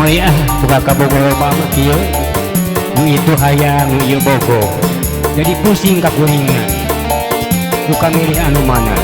Meuli ah buka kabogoh loba mah kieu. Nu itu hayang, nu ieu bogoh. Jadi pusing ka kuringna. Duka milih anu mana.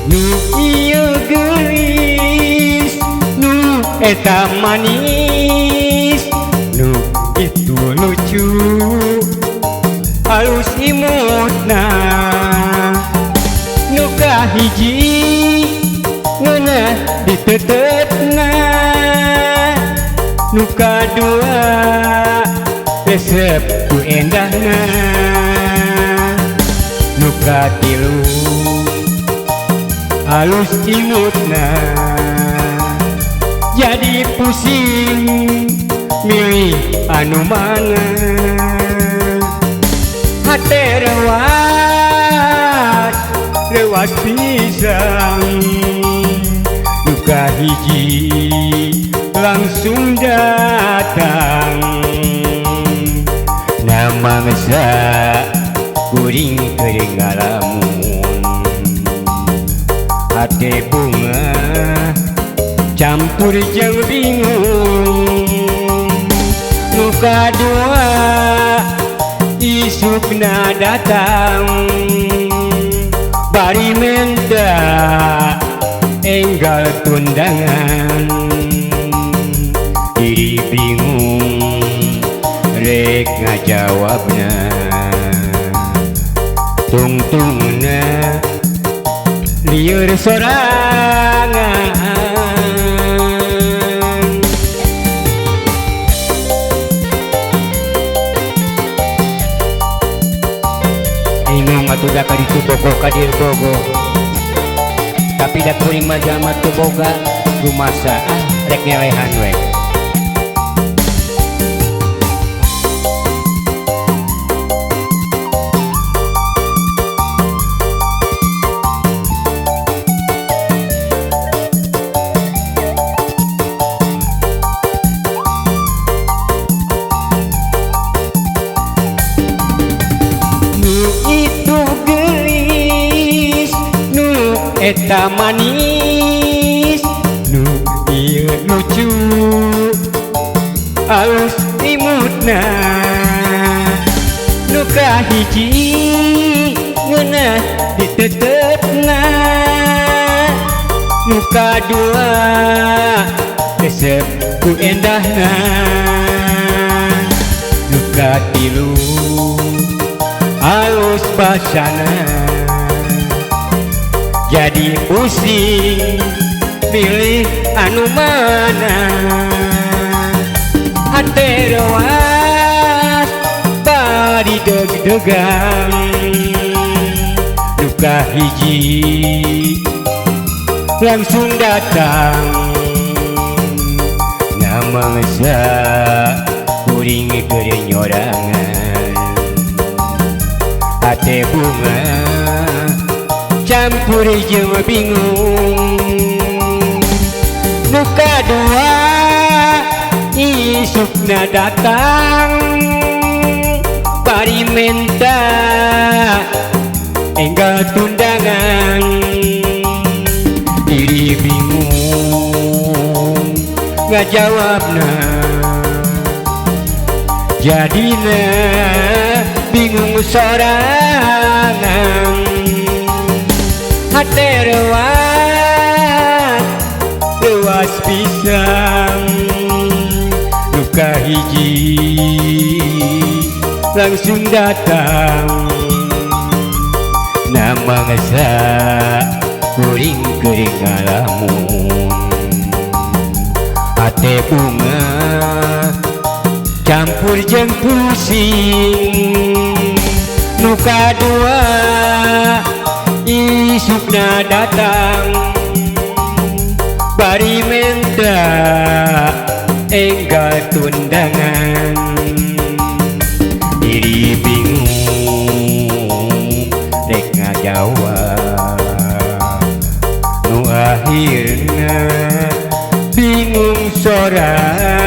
Nu ieu geulis, nu eta manis, nu itu lucu, halus imutna. Nu kahiji ngeunah ditetetna, nu kadua resep ku endahna, nu katilu halus imutna. Jadi pusing milih anu mana. Hate rewas, rewas pisang. Duka hiji langsung datang. Namangsa kuring keur ngalamun. Hate bunga campur jeung bingung. Nu kadua isukna datang, bari menta enggal tundangan. Diri bingung rek ngajawabna, tungtungna lieur sorangan. Bingung atuh da ka ditu bogoh ka dieu bogoh, tapi da kuring mah jalma teu boga rumasa ah rek ngelehan we. Nu itu geulis, nu eta manis, nu ieu lucu, alus imutna. Nu kahiji ngeunah ditetetna, nu kadua resep ku endahna, nu katilu halus basana. Jadi pusing pilih anu mana. Hate rewas bari deg-degan, duka hiji langsung datang. Namangsa kuring keur nyorangan. Hate bunga campur jeung bingung. Nu kadua isukna datang, bari menta enggal tundangan. Diri bingung ngajawabna, jadina bingung sorangan. Hate rewas, rewas pisan. Nu kahiji langsung datang. Namangsa kuring keur ngalamun. Hate bunga campur jeung pusing. Nu kadua isukna datang, bari menta enggal tundangan. Diri bingung rek ngajawab, Bingung sorangan.